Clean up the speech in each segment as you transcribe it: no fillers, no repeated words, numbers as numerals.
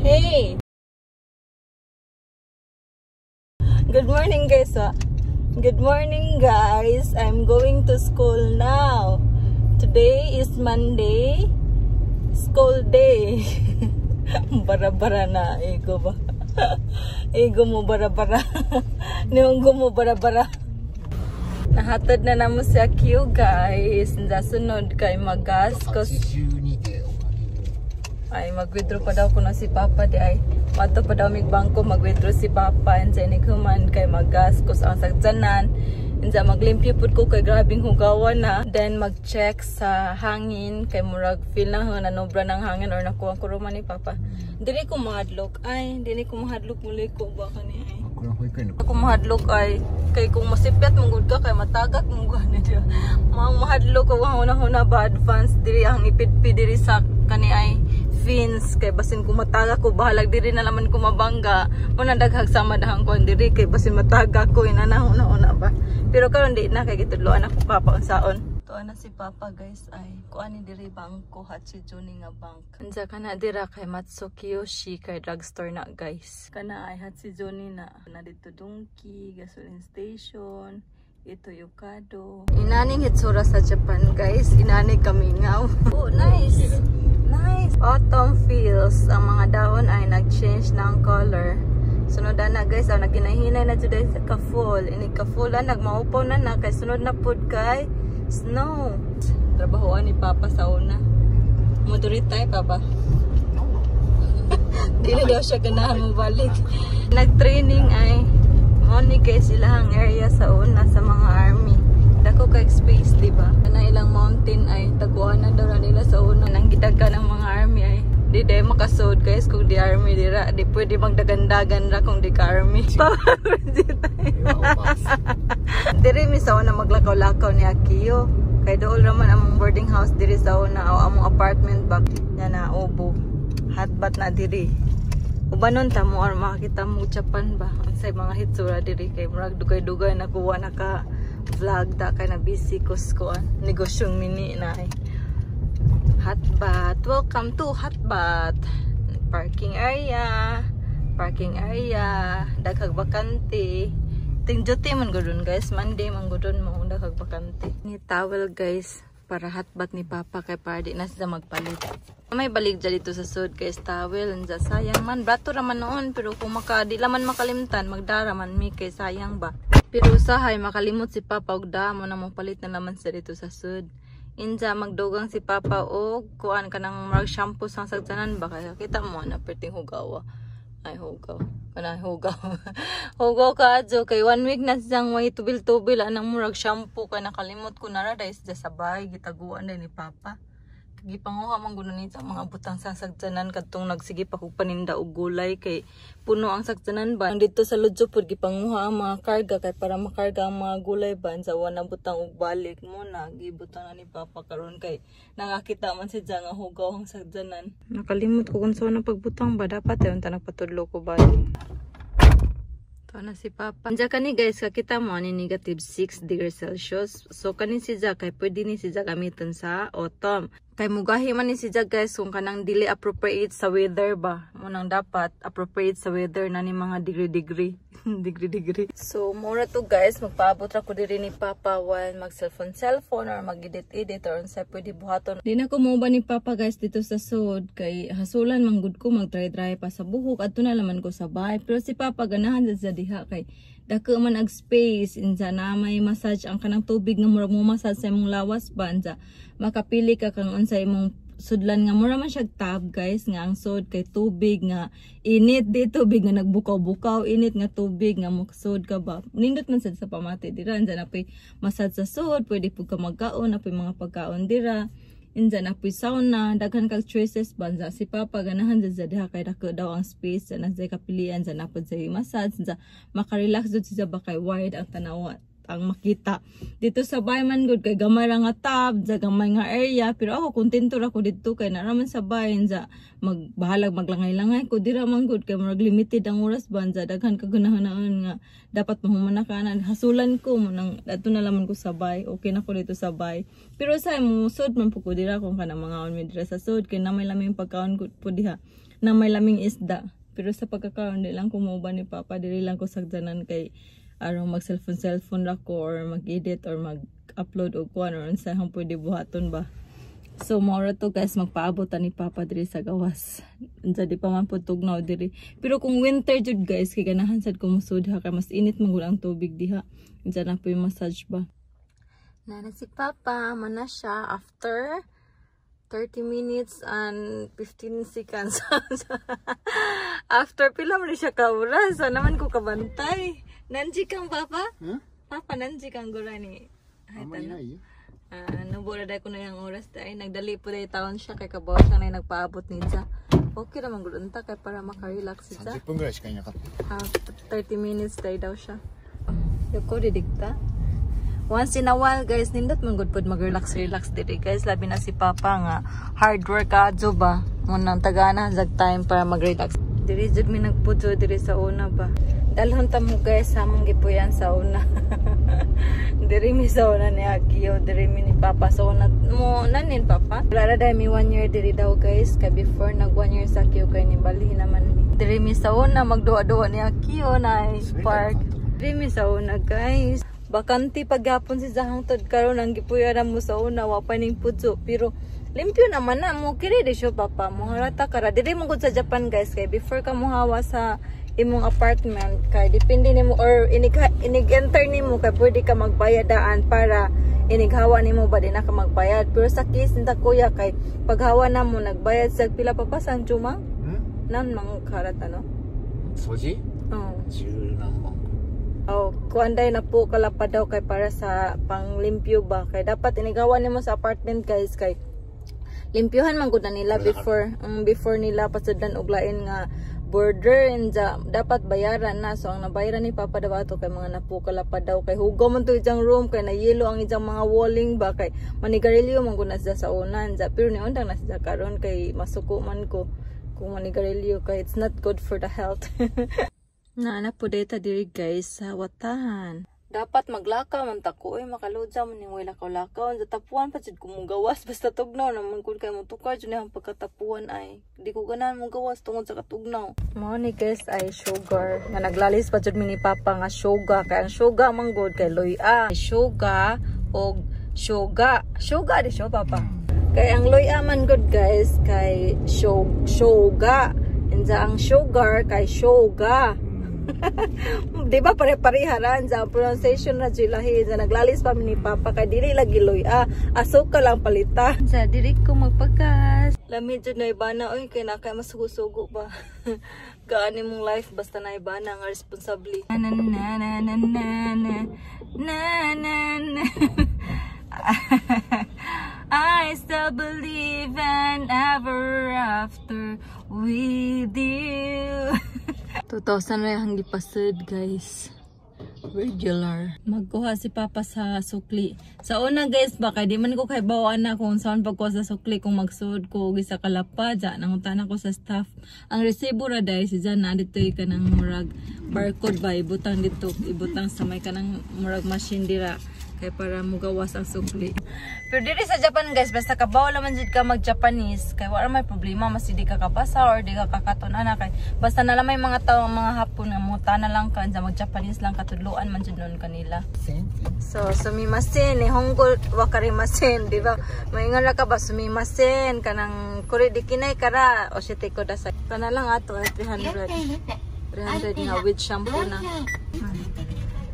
Hey! Good morning, guys. Ah. Good morning, guys. I'm going to school now. Today is Monday. School day. Bara-bara na. Ego ba? Ego mo bara-bara. Nihongo mo bara-bara. Nahatod na namo si Akio, guys. Sunod kay magas. 82でお金を Ay, mag-withdraw pa daw ko na si Papa di ay. Mato pa daw mig bangko, mag-withdraw si Papa. And sa inikhuman kay magas ko sa ang sagjanan. Insa maglimpyo pud ko kay grabing hugawan na. Then mag-check sa hangin kay murag feel na nga nanobra ng hangin or nakuha ko man ni Papa. Dili ko mahadlok ay, dili ko mahadlok muli ko ba kani ay. あこれは保育園の Ako mahadlok ay kay kung masipyat mong gud ka kay matagak mong gani diya. Mga mahadlok ko huna-huna ba advance diri ang ipidpi diri sa kani ay fins kay basin kung matagak ko, bahalag diri na naman ko mabangga mo na daghag sama dahang kuan diri kay basin matagak ko inana huna-huna ba. Pero karon di na kay gitudloan ako papa unsaon. Tuwa na si Papa, guys, ay kuan ni diri bangko Hachijuni nga bank. Unsa kana dira kay Matsu Kiyoshi kay drugstore na, guys. Kana ay Hachijuni na. Na dito Donki, gasoline station, ito Yokado. Inaning hitsura sa Japan, guys. Inani kamingaw. Oh, nice. Nice. Autumn feels. Ang mga dahon ay nag-change ng color. Sunod na, guys, ang naginahinay na jud sa ka-fall. Ini ka-fall na, nagmaupaw na na kay sunod na pud kay snow. Trabahoan ni Papa sa una. Motorit tayo, Papa. Dili daw siya ganahan mo balik. Nag-training ay mo ni guys ilahang area sa una sa mga army. Dako kay space, di ba? Na ilang mountain ay taguan na daw na nila sa una. Nang gidaga ng mga army ay di day makasod, guys, kung di army dira. Di pwede magdagandagan ra kung di ka army. Diri mi sa una maglakaw-lakaw ni Akio. Kay dool raman among boarding house diri sa una o among apartment ba nya na ubo. Hot bath na diri. Ubanon ta mo or makakita mo Japan ba unsay mga hitsura diri kay murag dugay-dugay na kuha naka vlog da kay na busy ko sa kuan negosyong mini na ay. Hot bath. Welcome to hot bath. Parking area. Parking area. Daghag bakante. Ting duty man gudon, guys. Monday man gudon mo daghag bakante. Ni towel, guys, para hot bath ni Papa kay para di na siya magpalit. May balik dyan dito sa sud, guys, towel anja sayang man brato ra man noon pero kung maka di laman makalimtan magdara man mi kay sayang ba. Pero usahay makalimot si Papa og da mo na mo palit na naman siya dito sa sud. Inja magdugang si Papa og kuan kanang murag shampoo sang sagjanan ba kay kita mo na perting hugawa. Ay, hugaw. Kanang hugaw. Hugaw ka adyo kay one week na siyang may tubil-tubil anang murag shampoo kay nakalimot ko na ra dahil siya sa bahay gitaguan din ni Papa. Gipanguha man gud ni sa mga butang sa sagjanan kadtong nagsige pa kog paninda og gulay kay puno ang sagjanan ba. Dito sa Ludjo pud gipanguha ang mga karga kay para makarga ang mga gulay ba sa wala butang og balik mo na gibutang na ni Papa karon kay nakakita man siya nga hugaw ang sagjanan. Nakalimot ko kung saan ang pagbutang ba dapat ayon ta nagpatudlo ko ba. Ito na si Papa. Andiyan kani, guys, kakita mo ani negative 6 degrees Celsius. So kani si Jack kay pwede ni si Jack gamiton sa autumn. Kay mugahi man ni si Jack, guys, kung kanang dili appropriate sa weather ba. Munang dapat appropriate sa weather na ni mga degree degree. Degree degree. So mura to, guys, magpaabot ra ko diri ni Papa while mag cellphone cellphone or mag edit edit or unsay pwede buhaton. Di na ko mo ni Papa, guys, dito sa sud kay hasulan man gud ko mag dry dry pa sa buhok adto na laman ko sa bahay. Pero si Papa ganahan sa diha kay dako man ag space insa na may massage ang kanang tubig nga murag mo massage sa imong lawas ba insa makapili ka kang unsa imong sudlan nga mura man siya tub, guys, nga ang sud kay tubig nga init di tubig nga nagbukaw-bukaw init nga tubig nga moksod ka ba. Nindot man sad sa pamati dira. Andiyan na po'y massage sa sud, pwede pud ka magkaon, na po'y mga pagkaon dira. Inja na po'y sauna, daghan kag choices ba. Si Papa ganahan sa diha kay dako daw ang space na sa kapilian sa napod sa massage sa makarelax jud siya ba kay wide ang tanawa ang makita. Dito sa bahay man gud kay gamay ra nga tub, sa gamay nga area, pero ako kontento ra ko didto kay naraman sa bahay sa magbahalag maglangay-langay ko dira man gud kay murag limited ang oras ba sa daghan ka ganahanaan nga dapat mahuman na ka na hasulan ko mo nang adto na laman ko sa bahay. Okay na ko dito sa bahay. Pero sa mo sud man pud ko dira kung kanang mga on mi dira sa sud kay na may laming pagkaon ko po diha. Na may laming isda. Pero sa pagkakaroon, di lang ko mauban ni Papa. Dili lang ko sagdanan kay aron mag cellphone cellphone ra ko or mag-edit or mag-upload og kuan or unsa akong pwede buhaton ba. So mao ra to, guys, magpaabot ta ni Papa diri sa gawas. Unsa, di pa man pud tugnaw diri. Pero kung winter jud, guys, kay ganahan sad ko musud ha, kay mas init man gud ang tubig diha. Unsa na po yung massage ba. Nana si Papa, mana siya after 30 minutes and 15 seconds. After pila man siya ka oras, so naman ko kabantay. 何時間, Papa? ん Papa, 何時間ぐらいにあんまりないよ Ah, nubura dahil ko na yung oras dahil nagdali po dahil taon siya kay kabaw siya na yung nagpaabot niya. Okay naman gud unta kay para makarelax siya. 30分ぐらいしかいなかった Ah, 30 minutes dahil daw siya. Yoko didikta. Once in a while, guys, nindot man gud pod mag-relax relax diri, guys. Labi na si Papa nga hard work adyo ba. Munang tagana jag time para mag-relax. Diri jud mi nagpudyo diri sa una ba. Dalhon ta mo, guys, sa among gipuyan sa una. Diri mi sa una ni Akio, diri mi ni Papa sa una. Mo nanin Papa. Wala ra dahil mi one year diri daw, guys, kay before nag one year sa Akio kay ni balhin naman mi. Diri mi sa una magduwa-duwa ni Akio na park. Diri mi sa una, guys. Bakante pagyapon si Zahang tod karon ang gipuya na mo sa una, wa pa ning pudso, pero limpyo naman na mo kiri di siya, Papa, mo harata kara diri mo gud sa Japan, guys, kay before ka mohawa sa imong apartment kay depende nimo or inig inig enter nimo kay pwede ka magbayad daan para inighawa nimo ba, di na ka magbayad. Pero sa case nita kuya kay paghawa na mo nagbayad sa pila pa pa sa juma ん nan mang karat ano. 掃除 Oh. 十何万 Oh, kuanday na po kalapad daw kay para sa panglimpyo ba. Kay dapat inigawa nimo sa apartment, guys, kay limpyuhan man gud na nila before nila pasudlan og lain nga border and dapat bayaran na. So ang nabayaran ni Papa daw ato kay mga napo kalapad daw kay hugaw man to ijang room kay na yelo ang ijang mga walling ba, kay manigarilyo man gud na siya sa unan ja, pero ni undang na siya karon kay masuko man ko kung manigarilyo kay it's not good for the health. Naana po data diri, guys, sa watahan. Dapat maglakaw man ta ko oy, makaludya man ning way lakaw-lakaw. Sa tapuan pa jud ko gawas basta tugnaw naman kun kay mo tukar jud ang pagkatapuan ay. Di ko ganahan mo gawas tungod sa katugnaw. Mao ni, guys, ay sugar. Nga naglalis pa jud mi ni Papa nga sugar kay ang sugar man gud kay loy-a. Sugar og sugar. Sugar di siya, Papa. Kay ang loy-a man gud, guys, kay sugar. Inza ang sugar kay sugar. Di ba pare-pareharan sa pronunciation na lahi sa naglalis pa mi ni Papa kay dili lagi loy ah asukal lang palita sa diri ko magpagas. Lami jud na ibana oy, kay na kay masugo-sugo ba gaani mong life basta na ibana nga responsably na na na na na na na na na na. I still believe in ever after with you. 2,000 na yung gipasud, guys. Regular. Magkuha si Papa sa sukli. Sa una, guys, baka di man ko kay bawaan na kung saan pagkuha sa sukli kung magsud ko og isa ka lapa. Diyan, nangutana ko sa staff. Ang resibo ra dahil si Jan na dito kanang murag barcode ba, ibutang dito, ibutang sa may kanang murag machine dira kay para mugawas ang sukli. Pero diri sa Japan, guys, basta kabaw naman jud ka mag-Japanese, kay wala may problema mas di ka kabasa or di ka kakaton ana, kay basta na lang may mga tao, mga Hapon nga muta na lang ka sa mag-Japanese lang katudloan man jud nun kanila. So すみません, 日本語わかりません, di ba? Maingon ra ka ba すみません kanang これできないから教えてください. Kana lang ato ay 300. 300 nga with shampoo na.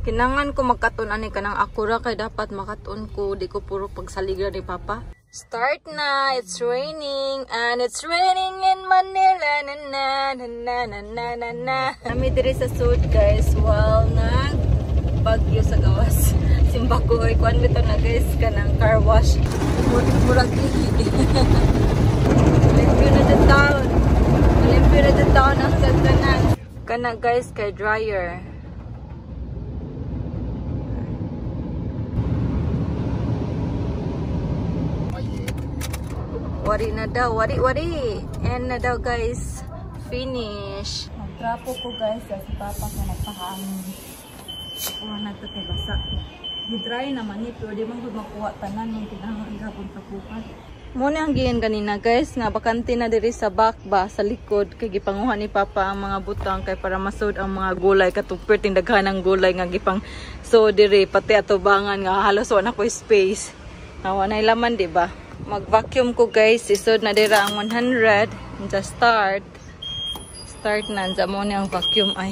Kinangan ko magkaton ani kanang akura kay dapat makaton ko, di ko puro pagsaligra ni Papa. Start na, it's raining and it's raining in Manila, na na na na na na na na. Kami diri sa sud, guys, while nag bagyo sa gawas. Simba ko ay kuan bitaw na, guys, kanang car wash. Murag ihi. Limpyo na the town. Limpyo na the town ang kaganan. Kana, guys, kay dryer. Wari na daw, wari wari. And na daw, guys. Finish. Magtrapo ko, guys, si Papa ko nagpahangin. Kuha na to kay basa. Gi-dry naman ni pero di man gud makuha tanan ng kinahanglan gapon tapukan. Muna ang giyan ganina, guys, nga bakante na diri sa back ba, sa likod, kay gipanguha ni Papa ang mga butang kay para masud ang mga gulay katong perting daghan ang gulay nga gipang so diri pati atubangan nga halos wala ko space. Awa na laman, di ba? Mag-vacuum ko, guys, isod na dira ang 100. Just start. Start na sa mo ang vacuum ay.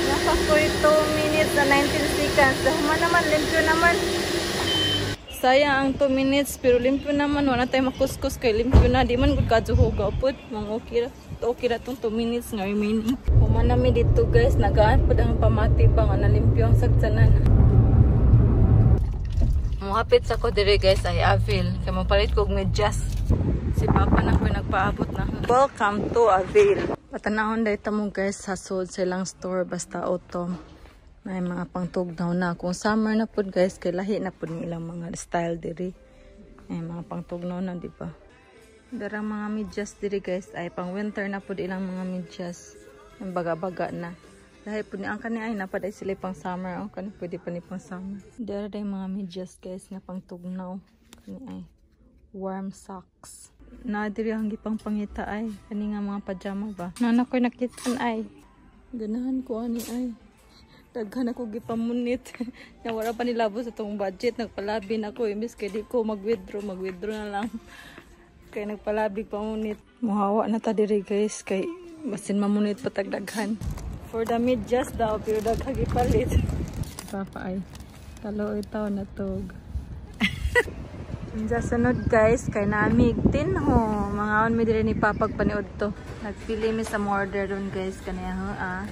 Nasa 2 minutes na 19 seconds. Human naman, limpyo naman. Sayang ang 2 minutes pero limpyo naman, wala tayo makuskus kay limpyo na, di man gud kadyo hugaw pud, mga okay ra. Okay ra tong 2 minutes nga remaining. Human nami dito, guys, nagaan pud ang pamati ba nga nalimpyo ang sagtanan. Muhapit sa ko dire, guys, ay Avail kay mopalit ko og medyas. Si Papa na ko nagpaabot na. Welcome to Avail. Patanahon dahil tamo, guys, sa sud sa ilang store basta autumn. May mga pangtugnaw na. Kung summer na pud, guys, kay lahi na pud ni ilang mga style diri. Ay mga pangtugnaw na, di ba? Darang mga medyas diri, guys, ay pang winter na pud ilang mga medyas. Ang baga-baga na. Lahi pud ni ang kani ay napaday sila pang summer. Ang kani pwede pa ni pang summer. Dara day mga medyas, guys, nga pangtugnaw. Kani ay warm socks. Na diri ang gipang pangita ay kani nga mga pajama ba. Nana ko'y nakitaan ay. Ganahan ko ani ay. Daghan ako gipamunit. Nawala pa nilabos atong budget. Nagpalabi na ko. Imbis kay di ko mag-withdraw. Mag-withdraw na lang. Kaya nagpalabi pamunit. Muhawa na ta diri, guys. Kay basin mamunit patagdaghan. For the medyas daw. Pero daghan gipalit. Papa ay. Kalo itaw na tog. Sa sunod, guys, kay namig tinho. Mga on mi diri ni Papa paniud to. Nagpili mi sa order dun, guys, kaniya ah.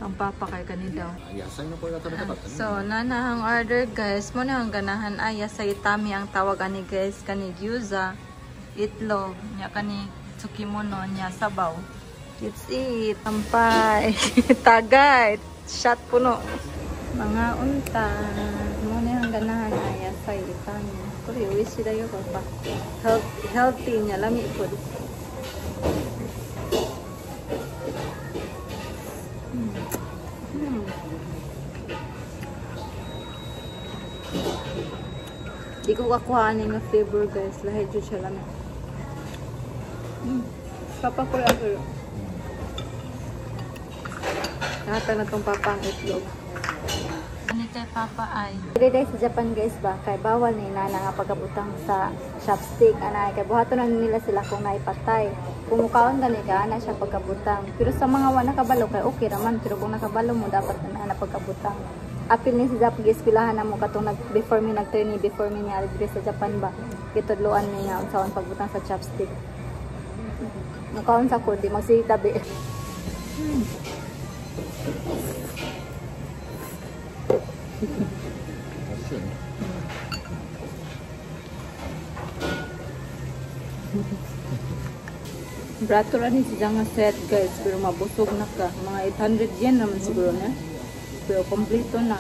Ang Papa kay kani daw. 野菜のこれが食べたかったね。 So, nana ang order, guys. Mo na ang ganahan ay yasai itami ang tawag ani, guys, kani gyoza, itlog, nya kani tsukimono nya sabaw. Let's eat. Tampay. Tagay. Shot puno. Mga unta. Mo na ang ganahan ay yasai itami. Kuri uwi dayo papa. Healthy nya lami pud. Di ko kakuhaan nga flavor, guys. Lahi jud siya lami. Papa ko lang pero. Nakatag na tong Papa ang itlog. Ani kay Papa ay. Dili sa Japan, guys, ba kay bawal ni nana nga pagkabutang sa chopstick anay kay buhaton na nila sila kung naipatay. Kung mukaon gani ka ana siya pagkabutang. Pero sa mga wa nakabalo kay okay raman, pero kung nakabalo mo dapat na ana pagkabutang. Apil ni sa Japan eskwelahan na mo katong nag before mi nag-training, before mi niari diri sa Japan ba. Gitudloan mi nga unsaon pagbutang sa chopstick. Mukaon sa ko di magsige tabi. Brato ra ni siya nga set, guys, pero mabusog na ka. Mga 800 yen naman siguro na. Pero kompleto na.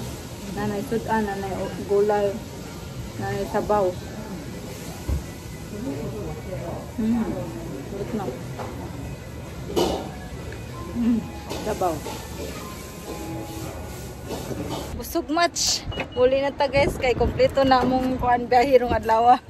Nanay sudan, nanay gulay, nanay sabaw. Wait na. Sabaw. Busog much. Muli na ta, guys, kay kompleto na among kuan biyahe rong adlaw.